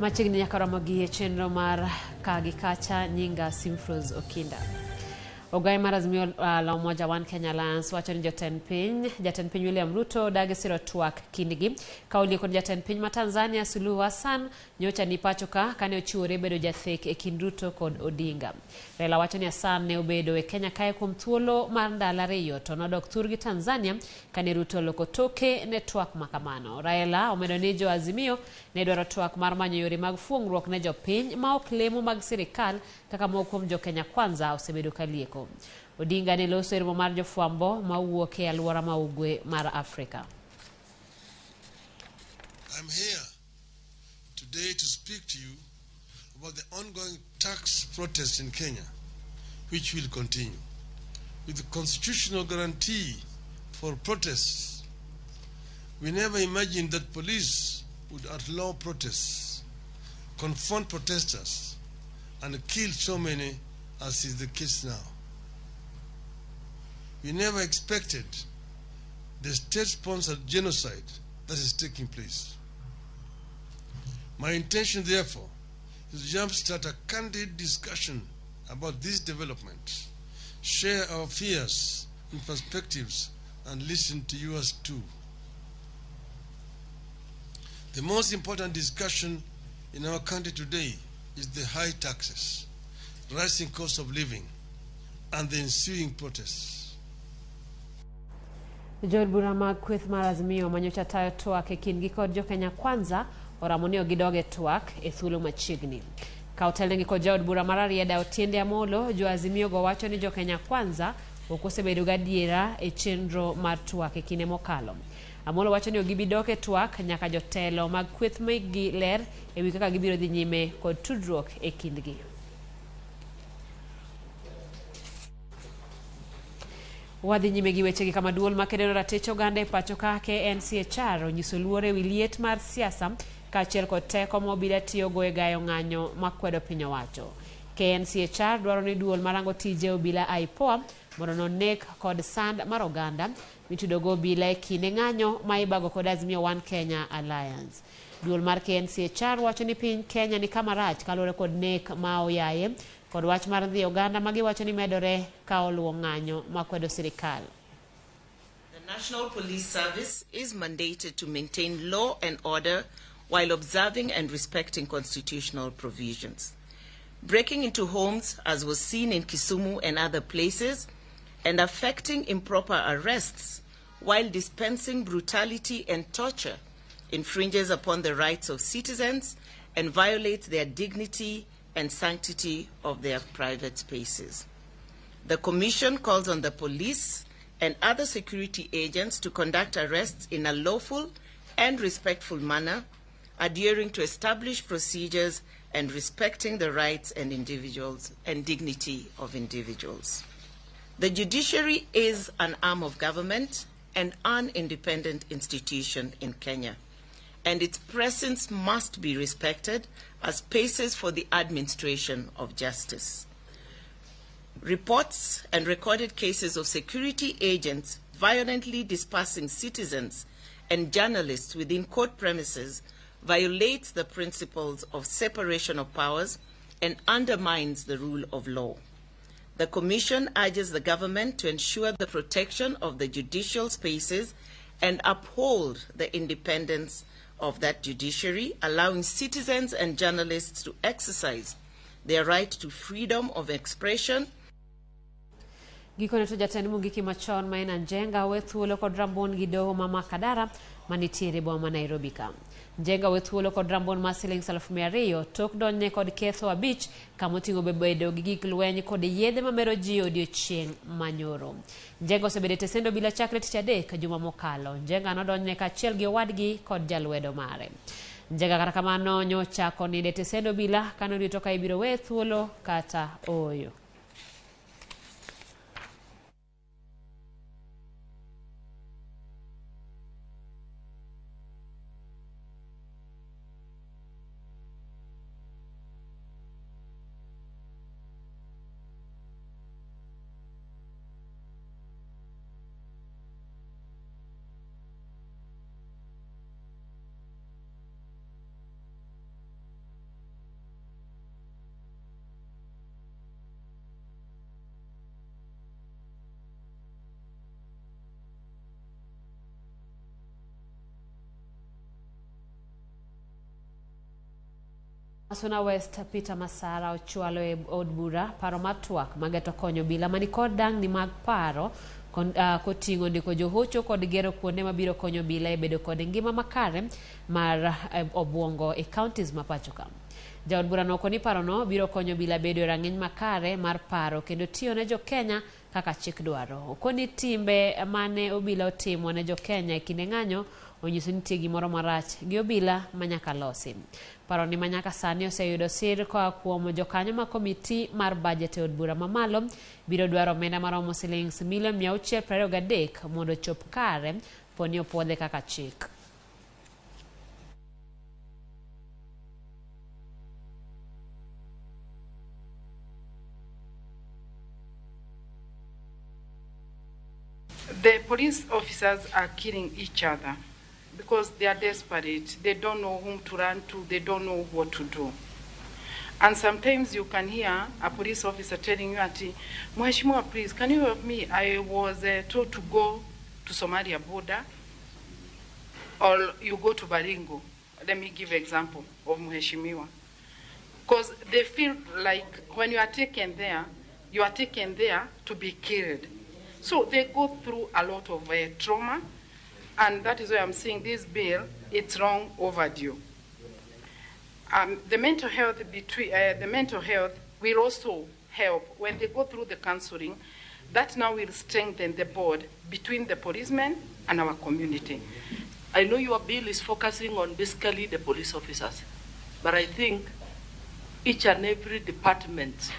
Machiegni nyaka romo gi e chenro mar ka gi kacha nyinga Simfrose Okinda. Ogaye mar Azimio la Umoja One Kenya Alliance wacho ni jatend piny William Ruto dagi siro twak kindgi ka olieko ni jatend piny ma Tanzania Suluhu Hassan nyocha ni pacho ka kane ochiwore bedo jathek e kind Ruto kod Odinga. Raila wacho ni Hassan ne obedo e Kenya kae kuom thuolo mar ndalo ariyo to nodok thurgi Tanzania kane Ruto oloko toke ne twak makamano. Raila omedo ni jo Azimio ne dwaro twak mar manyo yore mag fuong'ruok ne jopiny ma ok lemo mag sirikal kaka moko kuom jo Kenya Kwanza osebedo ka lieko. Odinga ne loso e romo mar jofwambo mawuok e alwora ma ugwe mar Afrika. I'm here today to speak to you about the ongoing tax protest in Kenya, which will continue, with the constitutional guarantee for protests. We never imagined that police would outlaw protests, confront protesters, and kill so many as is the case now. We never expected the state-sponsored genocide that is taking place. My intention, therefore, is to jumpstart a candid discussion about this development, share our fears and perspectives, and listen to yours too. The most important discussion in our country today is the high taxes, rising cost of living, and the ensuing protests. Jood bura mag kweth mar Azimio manyocha tayo twak e kindgi kod jo Kenya Kwanza oramo ni ok gidog e twak e thuolo machiegni. Ka otelnegi kod jaod bura mar Rarieda Otiende Amolo, jo Azimio go wacho ni jo Kenya Kwanza ok osebedo gadiera e chenro mar twak e kinde mokalo. Amolo wacho ni ok gibi dok e twak nyaka jotelo mag kweth migi ler e wi kaka gibiro dhi nyime kod tudruok e kindgi. Wadhi nyime gi wechegi kama duol makedo ne ratich oganda e pacho ka KNCHR onyiso luor ewi liet mar siasa kaachiel kod teko ma obila tiyogo e gayo ng'anyo makwedo piny owacho. KNCHR dwaro ni duol marango tije obila IPOA mondo onon nek kod sand mar oganda mitudogo obila e kinde ng'anyo ma ibago kod Azimio One Kenya Alliance. Duol mar KNCHR wacho ni piny Kenya ni kama rach kaluwore kod nek ma oyaye kod wach mar dhi oganda ma giwacho ni medore ka oluwo ng'anyo makwedo sirikal. The National Police Service is mandated to maintain law and order while observing and respecting constitutional provisions. Breaking into homes, as was seen in Kisumu and other places, and affecting improper arrests while dispensing brutality and torture infringes upon the rights of citizens and violates their dignity and sanctity of their private spaces. The Commission calls on the police and other security agents to conduct arrests in a lawful and respectful manner, adhering to established procedures and respecting the rights and individuals and dignity of individuals. The judiciary is an arm of government and an independent institution in Kenya, and its presence must be respected as spaces for the administration of justice. Reports and recorded cases of security agents violently dispersing citizens and journalists within court premises violates the principles of separation of powers and undermines the rule of law. The Commission urges the government to ensure the protection of the judicial spaces and uphold the independence of that judiciary, allowing citizens and journalists to exercise their right to freedom of expression. Gikone to jatend Mungiki machon Maina Njenga owe thuolo kod rambun gi doho ma Makadara manitiere boma ma Nairobi ka. Njenga owe thuolo kod rambun mar siling 2,200 tok donjne kod ketho 5 kamoting'o bedo gi gik lweny kod yedhe mamero ji odiochieng' manyoro. Njenga osebedo e tesend obila chakre tich adek juma mokalo. Njenga nodonjne kaachiel gi owadgi kod jalwedo mare. Njenga kata kamano nyochako nindo e tesend obila kanorito ka ibiro weye thuolo kata ooyo. Suna West Peter Masara ochwalo e od bura paro mar twak mageto konyo obila manikod dang'ni mag paro koting'o ndiko johocho kod gero kuonde mabiro konyo obila e bedo kod ngima makare mar obuongo e counties ma pacho ka. Jaod burano okoni parono biro konyo obila bedo e rang'iny makare mar paro kendo tiyo ne jo-Kenya kaka chik dwaro. Okoni timbe mane obila otimo ne jo-Kenya e kinde ng'anyo onyiso ni nitie gimoro marach gi obila manyaka losi. Paro ni manyaka sani oseyudo sir koa kuom jokanyo ma komiti mar budget e od bura mamalo biro dwaro omenda maromo silings milion 623 mondo ochop kare poni opuodhe kaka chik. The police officers are killing each other because they are desperate. They don't know whom to run to. They don't know what to do. And sometimes you can hear a police officer telling you, Auntie, Mheshimiwa, please, can you help me? I was told to go to Somalia border, or you go to Baringo. Let me give example of Mheshimiwa. Because they feel like when you are taken there, you are taken there to be killed. So they go through a lot of trauma, and that is why I'm saying this bill, it's long overdue. The mental health between, the mental health will also help when they go through the counseling. That now will strengthen the bond between the policemen and our community. I know your bill is focusing on basically the police officers, but I think each and every department,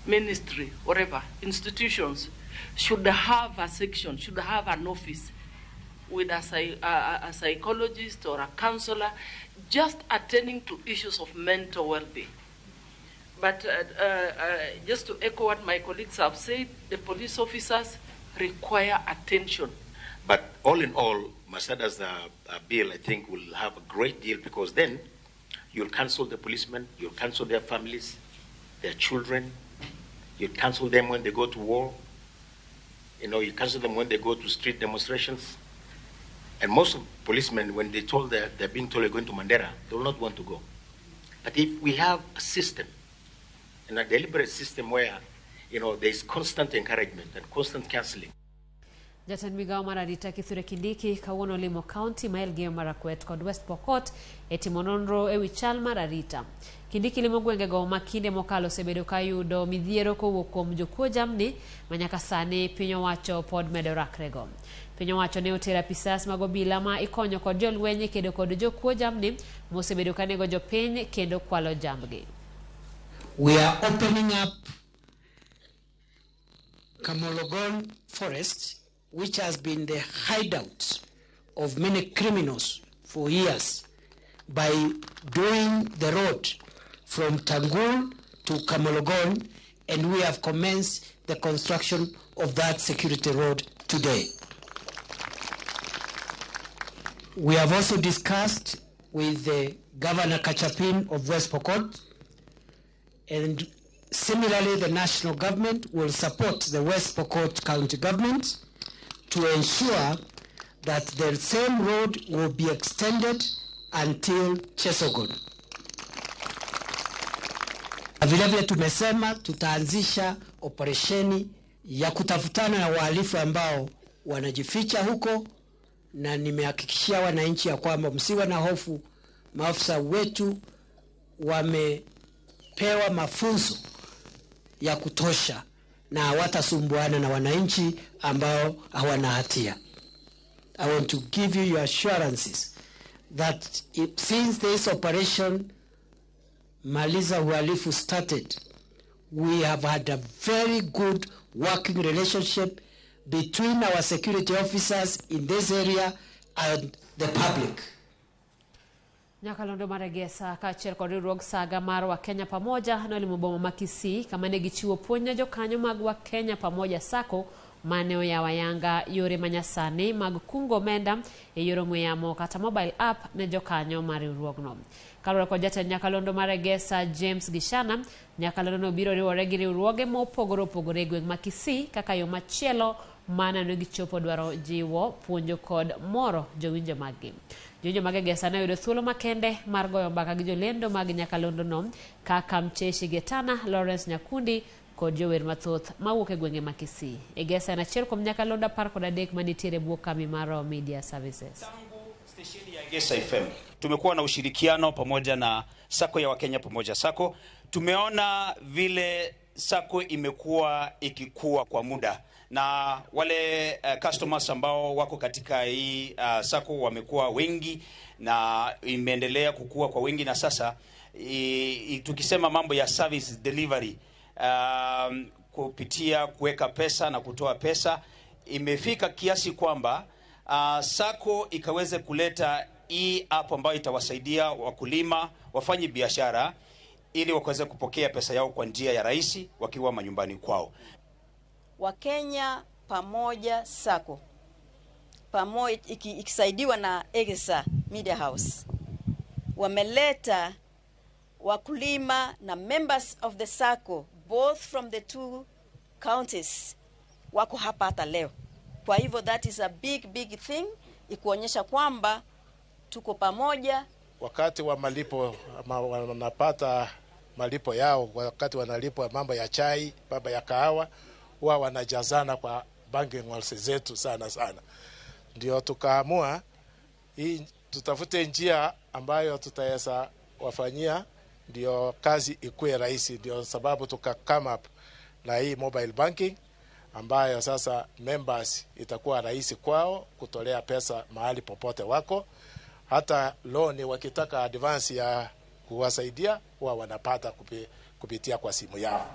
ministry, whatever, institutions should have a section, should have an office with a psychologist or a counselor just attending to issues of mental well-being. But just to echo what my colleagues have said, the police officers require attention. But all in all, Masada's bill, I think, will have a great deal, because then you'll cancel the policemen, you'll cancel their families, their children, you cancel them when they go to war, you cancel them when they go to street demonstrations. And most of policemen, when they told they're being told they're going to Mandera, they will not want to go. But if we have a system, and a deliberate system where, there's constant encouragement and constant counseling. Jatend migao mar arita Kithure Kindiki kawuono olimo kaunti ma Elgeyo Marakwet kod West Pokot e timo nonro ewi chal mar arita. Kindiki limo gwengego ma kinde mokalo osebedo ka yudo midhiero kowuok kuom jokuo jamni ma nyaka sani piny owacho pod medo rakrego. Piny owacho ne otero apisas mag obila ma ikonyo kod jolweny e kedo kod jokuo jamni mosebedo ka nego jopiny kendo kwalo jambgi. We are opening up Kamologon Forest, which has been the hideout of many criminals for years, by doing the road from Tangul to Kamologon, and we have commenced the construction of that security road today. We have also discussed with the Governor Kachapin of West Pokot, and similarly the national government will support the West Pokot County government to ensure that the same road will be extended until Chesogon. Vilevile tumesema tutaanzisha operesheni ya kutafutana na wahalifu ambao wanajificha huko, na nimehakikishia wananchi ya kwamba msiwe na hofu, maafisa wetu wamepewa mafunzo ya kutosha na hawatasumbuana na wananchi ambao hawana hatia. I want to give you your assurances that since this operation Maliza Uhalifu started, we have had a very good working relationship between our security officers in this area and the public. Nyakalondo mar Egesa kaachiel kod riwruog saga mar Wakenya Pamoja nolimo boma ma Kisii kama ne gichiwo puonj ne jokanyo mag Wakenya Pamoja Sacco mane oyawo ayanga yore manyasani mag kungo omenda e yor ong'we yamo kata mobile app ne jokanyo mar riwruogno. Kaluwore kod jatend nyakalondo mar Egesa James Gishana, nyakalondo no biro riwore gi riwruoge mopogore opogore e gweng' ma Kisii kaka yo machielo maneno gichopo dwaro jiwo, puonjo kod moro jowinjo maggi. Jonjo mag Egesa ne oyudo thuolo makende mar goyo mbaka gi jolendo mag nyakalondono kaka Mcheshi Getana, Lawrence Nyakundi kod jower mathoth mawuok e gwenge ma Kisii. Egesa en achiel kuom nyakalondo 13 manitiere e bwo kambi mar Royal Media Services. Stesheni ya Egesa FM tumekuwa na ushirikiano pamoja na Sacco ya Wakenya Pamoja Sacco. Tumeona vile Sacco imekuwa ikikua kwa muda na wale customers ambao wako katika hii Sacco wamekuwa wengi na imeendelea kukua kwa wingi, na sasa tukisema mambo ya service delivery kupitia kuweka pesa na kutoa pesa imefika kiasi kwamba Sacco ikaweze kuleta hii app ambayo itawasaidia wakulima wafanye biashara ili wakaweze kupokea pesa yao kwa njia ya rahisi wakiwa manyumbani kwao. Wakenya Pamoja Sacco pamoja ikisaidiwa na Egesa Media House wameleta wakulima na members of the Sacco both from the two counties wako hapa hata leo. Kwa hivyo that is a big big thing ikuonyesha kwamba tuko pamoja. Wakati wa malipo wanapata malipo yao, wakati wanalipwa mambo ya chai, mambo ya kahawa, huwa wanajazana kwa banking halls zetu sana sana. Ndio tukaamua hii tutafute njia ambayo tutaweza wafanyia ndio kazi ikuwe rahisi. Ndio sababu tuka come up na hii mobile banking ambayo sasa members itakuwa rahisi kwao kutolea pesa mahali popote wako. Hata loan wakitaka advance ya kuwasaidia huwa wanapata kupitia kwa simu yao.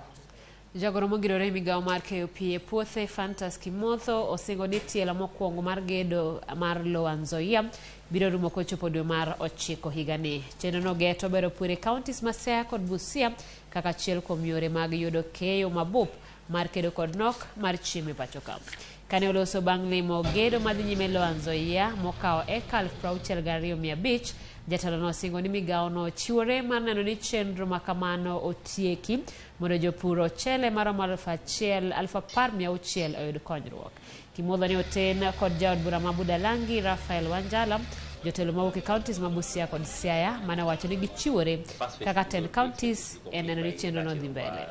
Jagoro mongirore e migawo mar keyo pi e puothe Fantas Kimotho osingo ni tielo mokwongo mar gedo mar Lower Nzoia biro rumo kochopo dwe mar 9 higani. Chenrono geto bero pur e counties ma Siaya kod Busia kaka achiel kuom yore mag yudo keyo mabup mar kedo kod nok mar chiemo e pacho ka. Kane oloso bang' limo gedo madhi nyime Lower Nzoia mokawo eka 62,500, jatelo no osingo ni migawono chiwore mar neno ni chenro makamano otieki mondo jopur ochele maromo 10,600 oyud konyruok. Kimotho ne oten kod jaod bura ma Budalangi Rafael Wanjala, jotelo mawuok e counties ma Busia kod Siaya mane owacho ni gichiwore kaka tend counties e neno ni chenrono dhi mbele.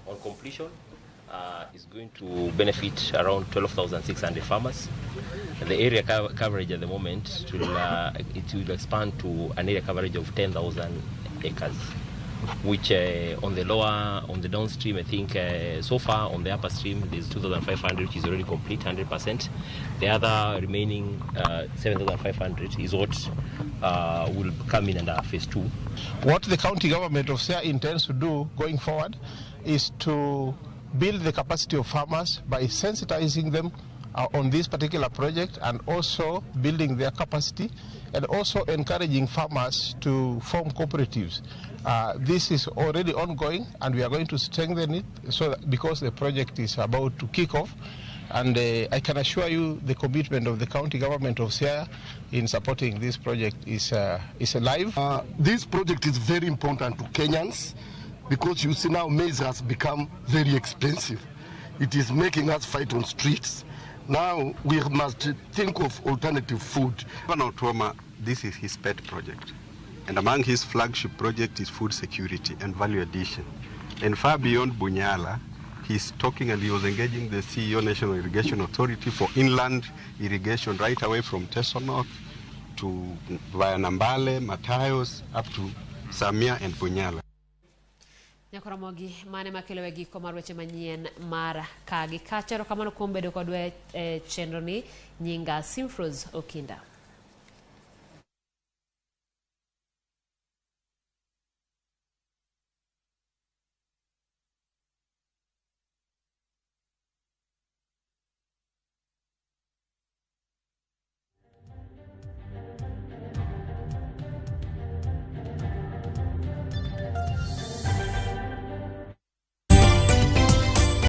On completion is going to benefit around 12,600 farmers. The area coverage at the moment it will expand to an area coverage of 10,000 acres, which on the lower, on the downstream, I think so far on the upper stream there's 2,500, which is already complete, 100%. The other remaining 7,500 is what will come in under phase 2. What the county government of Siaya intends to do going forward is to build the capacity of farmers by sensitizing them on this particular project, and also building their capacity, and also encouraging farmers to form cooperatives. This is already ongoing, and we are going to strengthen it so that, because the project is about to kick off. And I can assure you the commitment of the county government of Siaya in supporting this project is alive. This project is very important to Kenyans because you see now maize has become very expensive. It is making us fight on streets. Now we must think of alternative food. Governor Otuoma, this is his pet project. And among his flagship project is food security and value addition. And far beyond Bunyala, he's talking and he was engaging the CEO National Irrigation Authority for inland irrigation right away from Teso North to via Nambale, Matayos, up to Samia and Bunyala. Nyakoromogi mane makelo e giko mar weche manyien mar kagi kacha. Erokamano kuom bedo kodwa e chenro ni. Nyinga Simfrose Okinda.